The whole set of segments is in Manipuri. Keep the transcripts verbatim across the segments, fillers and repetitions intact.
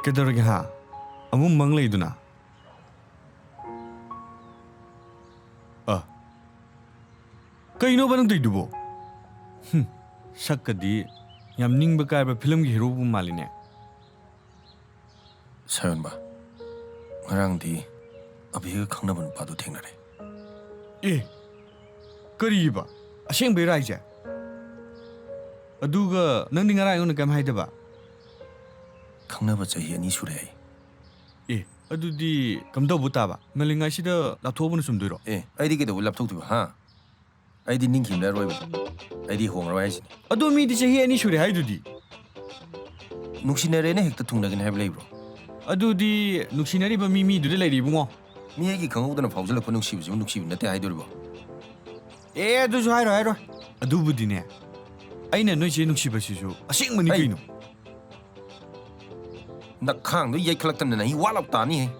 ꯀꯩꯗꯧꯔꯒꯦ ꯍꯥ? ꯑꯃꯨꯛ ꯃꯪ ꯂꯩꯗꯨꯅ? ꯑ, ꯀꯩꯅꯣꯕ ꯅꯪ ꯇꯧꯏꯗꯨꯕꯣ? ꯍꯨꯝ, ꯁꯛꯀꯗꯤ ꯌꯥꯝ ꯅꯤꯡꯕ ꯀꯥꯏꯕ ꯐꯤꯂꯝꯒꯤ ꯍꯤꯔꯣꯕꯨ ꯃꯥꯜꯂꯤꯅꯦ꯫ ꯁꯥꯌꯣꯟꯕ, ꯉꯔꯥꯡꯗꯤ ꯑꯕꯤꯒ ꯈꯪꯅꯕ ꯅꯨꯄꯥꯗꯣ ꯊꯦꯡꯅꯔꯦ꯫ ꯑꯦ, ꯀꯔꯤꯕ? ꯑꯁꯦꯡꯕꯩꯔꯣ ꯍꯥꯏꯁꯦ? ꯑꯗꯨꯒ ꯅꯪꯗꯤ ꯉꯔꯥꯡ ꯑꯩꯉꯣꯟꯗ ꯀꯩꯝ ꯍꯥꯏꯗꯕ? ꯈꯪꯅꯕ ꯆꯍꯤ ꯑꯅꯤ ꯁꯨꯔꯦ ꯑꯩ꯫ ꯑꯦ, ꯑꯗꯨꯗꯤ ꯀꯝꯗꯧꯕ ꯇꯥꯕ? ꯉꯜꯂꯤꯉꯩꯁꯤꯗ ꯂꯥꯞꯊꯣꯛꯍꯧꯕꯅ ꯆꯨꯝꯗꯣꯏꯔꯣ? ꯑꯦ, ꯑꯩꯗꯤ ꯀꯩꯗꯧꯕꯩ ꯂꯥꯞꯊꯣꯛꯇꯣꯏꯕ, ꯍꯥ? ꯑꯩꯗꯤ ꯅꯤꯡꯈꯤꯕꯅ ꯑꯔꯣꯏꯕꯅꯤ꯫ ꯑꯩꯗꯤ ꯍꯣꯡꯉꯔꯣꯏ ꯍꯥꯏꯁꯤꯅꯤ꯫ ꯑꯗꯣ ꯃꯤꯗꯤ ꯆꯍꯤ ꯑꯅꯤ ꯁꯨꯔꯦ ꯍꯥꯏꯗꯨꯗꯤ? ꯅꯨꯡꯁꯤꯅꯔꯦꯅ ꯍꯦꯛꯇ ꯊꯨꯡꯅꯒꯅꯤ ꯍꯥꯏꯕ ꯂꯩꯕ꯭ꯔꯣ? ꯑꯗꯨꯗꯤ ꯅꯨꯡꯁꯤꯅꯔꯤꯕ ꯃꯤ ꯃꯤꯗꯨꯗ ꯂꯩꯔꯦ ꯏꯕꯨꯡꯉꯣ꯫ ꯃꯤ ꯑꯩꯒꯤ ꯈꯪꯍꯧꯗꯅ ꯐꯥꯎꯖꯜꯂꯛꯄ ꯅꯨꯡꯁꯤꯕꯁꯤꯕꯨ ꯅꯨꯡꯁꯤꯕ ꯅꯠꯇꯦ ꯍꯥꯏꯗꯣꯔꯤꯕꯣ? ꯑꯦ, ꯑꯗꯨꯁꯨ ꯍꯥꯏꯔꯣꯏ, ꯍꯥꯏꯔꯣꯏ꯫ ꯑꯗꯨꯕꯨꯗꯤꯅꯦ, ꯑꯩꯅ ꯅꯣꯏ ꯆꯦ ꯅꯨꯡꯁꯤꯕꯁꯤꯁꯨ ꯑꯁꯦꯡꯕꯅꯤ ꯑꯩ ꯀꯩꯅꯣ꯫ ꯅꯈꯥꯡꯗꯣ ꯌꯩꯈꯠꯂꯛꯇꯅ ꯅꯍꯤ ꯋꯥꯠꯂꯞ ꯇꯥꯅꯤꯍꯦ꯫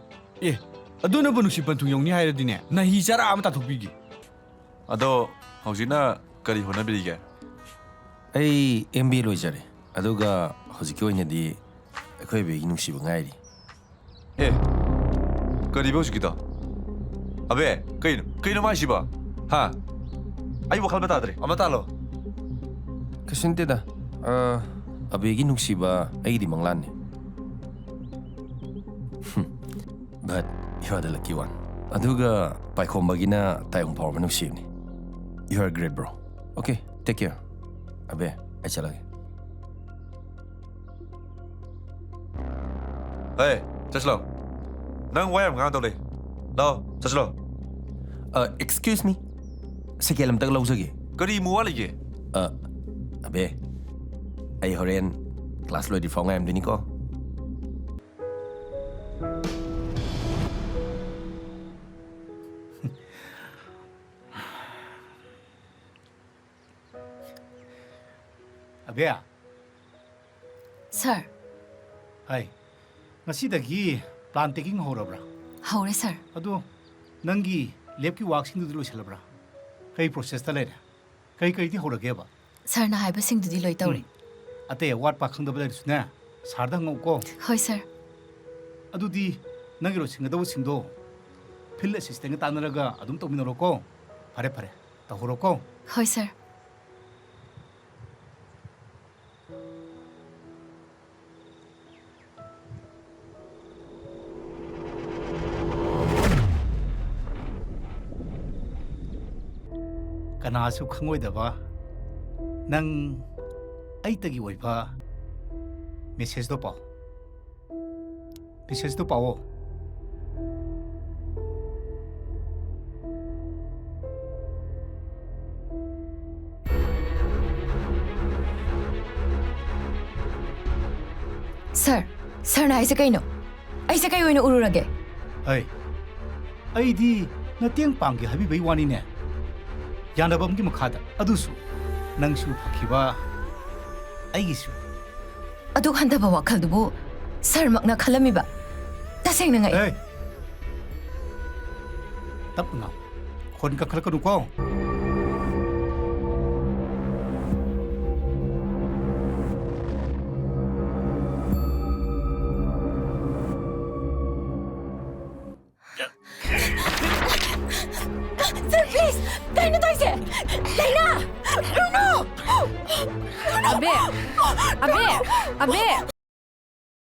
ꯑꯦ, ꯑꯗꯨꯅꯕꯨ ꯅꯨꯡꯁꯤ ꯄꯟꯊꯨꯡ ꯌꯧꯅꯤ ꯍꯥꯏꯔꯗꯤꯅꯦ, ꯅꯍꯤ ꯆꯔꯥ ꯑꯃ ꯇꯥꯊꯣꯛꯄꯤꯒꯦ꯫ ꯑꯗꯣ ꯍꯧꯖꯤꯛꯅ ꯀꯔꯤ ꯍꯣꯠꯅꯕꯤꯔꯤꯒꯦ? ꯑꯩ M B A ꯂꯣꯏꯖꯔꯦ, ꯑꯗꯨꯒ ꯍꯧꯖꯤꯛꯀꯤ ꯑꯣꯏꯅꯗꯤ ꯑꯩꯈꯣꯏ ꯑꯕꯦꯒꯤ ꯅꯨꯡꯁꯤꯕ ꯉꯥꯏꯔꯤ꯫ ꯑꯦ, ꯀꯔꯤꯕ ꯍꯧꯖꯤꯛꯀꯤꯗꯣ? ꯑꯕꯦ, ꯀꯩꯅꯣ, ꯀꯩꯅꯣ ꯃꯥ ꯍꯥꯏꯁꯤꯕꯣ? ꯍꯥ? ꯑꯩ ꯋꯥꯈꯜ ꯑꯃ ꯇꯥꯗ꯭ꯔꯦ, ꯑꯃ ꯇꯥꯜꯂꯣ꯫ ꯀꯩꯁꯨ ꯅꯠꯇꯦꯗ, ꯑ, ꯑꯕꯦꯒꯤ ꯅꯨꯡꯁꯤꯕ ꯑꯩꯒꯤꯗꯤ ꯃꯪꯂꯥꯟꯅꯤ꯫ But you are the lucky one. ꯑꯗꯨꯒ ꯄꯥꯏꯈꯣꯝꯕꯒꯤꯅ ꯇꯥꯏꯕꯪ ꯐꯥꯎꯔꯕ ꯅꯨꯡꯁꯤꯕꯅꯤ꯫ You are great, bro. Okay, take care. ꯑꯕꯦ, ꯑꯩ ꯆꯠꯂꯒꯦ꯫ ꯍꯦ, ꯆꯠꯁꯤꯂꯥꯎ꯫ ꯅꯪ ꯋꯥ ꯌꯥꯝ ꯉꯥꯡꯗꯧ ꯂꯩ꯫ ꯂꯥꯎ, ꯆꯠꯁꯤꯂꯥꯎ꯫ ꯑ, excuse me. ꯁꯦꯀꯦꯟ ꯑꯝꯇꯒ ꯂꯧꯖꯒꯦ꯫ ꯀꯔꯤ ꯑꯃꯨꯛ ꯋꯥꯠꯂꯤꯒꯦ? ꯑ, ꯑꯕꯦ, ꯑꯩ ꯍꯣꯔꯦꯟ class ꯂꯣꯏꯗ꯭ꯔꯤ ꯐꯥꯎ ꯉꯥꯏꯔꯝꯗꯣꯏꯅꯤꯀꯣ꯫ ꯑꯕꯦ꯫ Sir꯫ ꯍꯥꯏ꯫ ꯉꯁꯤꯗꯒꯤ plant taking ꯍꯧꯔꯕ꯭ꯔꯥ? ꯍꯧꯔꯦ, sir꯫ ꯑꯗꯣ ꯅꯪꯒꯤ labꯀꯤ workꯁꯤꯡꯗꯨꯗꯤ ꯂꯣꯏꯁꯤꯜꯂꯕ꯭ꯔꯥ? ꯀꯩ processꯇ ꯂꯩꯔꯦ? ꯀꯩ ꯀꯩꯗꯤ ꯍꯧꯔꯒꯦꯕ? Sirꯅ ꯍꯥꯏꯕꯁꯤꯡꯗꯨꯗꯤ ꯂꯣꯏ ꯇꯧꯔꯦ꯫ ꯎꯝ꯫ ꯑꯇꯩ ꯑꯋꯥꯠꯄ ꯈꯪꯗꯕ ꯂꯩꯔꯁꯨꯅꯦ, sirꯗ ꯍꯪꯉꯛꯎꯀꯣ꯫ ꯍꯣꯏ, sir꯫ ꯑꯗꯨꯗꯤ ꯅꯪꯒꯤ ꯂꯣꯏꯁꯤꯟꯒꯗꯧꯕꯁꯤꯡꯗꯣ field assistantꯒ ꯇꯥꯟꯅꯔꯒ ꯑꯗꯨꯝ ꯇꯧꯃꯤꯟꯅꯔꯣꯀꯣ꯫ ꯐꯔꯦ, ꯐꯔꯦ, ꯇꯧꯍꯧꯔꯣꯀꯣ꯫ ꯍꯣꯏ, sir꯫ ꯀꯅꯥꯁꯨ ꯈꯪꯉꯣꯏꯗꯕ ꯅꯪ ꯑꯩꯇꯒꯤ ꯑꯣꯏꯕ messageꯗꯣ ꯄꯥꯎ꯫ Messageꯇꯣ ꯄꯥꯎꯑꯣ꯫ Sir, sirꯅ ꯍꯥꯏꯁꯦ ꯀꯩꯅꯣ? ꯑꯩꯁꯦ ꯀꯩ ꯑꯣꯏꯅ ꯎꯔꯨꯔꯒꯦ? ꯍꯩ, ꯑꯩꯗꯤ ꯃꯇꯦꯡ ꯄꯥꯡꯒꯦ ꯍꯥꯏꯕꯤꯕꯩ ꯋꯥꯅꯤꯅꯦ꯫ ꯌꯥꯅꯕ ꯑꯃꯒꯤ ꯃꯈꯥꯗ꯫ ꯑꯗꯨꯁꯨ ꯅꯪꯁꯨ ꯐꯈꯤꯕ, ꯑꯩꯒꯤꯁꯨ꯫ ꯑꯗꯨꯛ ꯍꯟꯊꯕ ꯋꯥꯈꯜꯗꯨꯕꯨ sirꯃꯛꯅ ꯈꯜꯂꯝꯃꯤꯕ? ꯇꯁꯦꯡꯅ ꯉꯛꯏ꯫ ꯑꯦ! ꯇꯞꯅ ꯉꯥꯡ꯫ ꯈꯣꯟ ꯀꯟꯈꯠꯂꯛꯀꯅꯨꯀꯣ꯫ Sir, please! ꯀꯩꯅꯣ ꯇꯧꯔꯤꯁꯦ? ꯂꯩꯅꯥ! ꯔꯨꯅꯨ! ꯑꯕꯦ! ꯑꯕꯦ! ꯑꯕꯦ!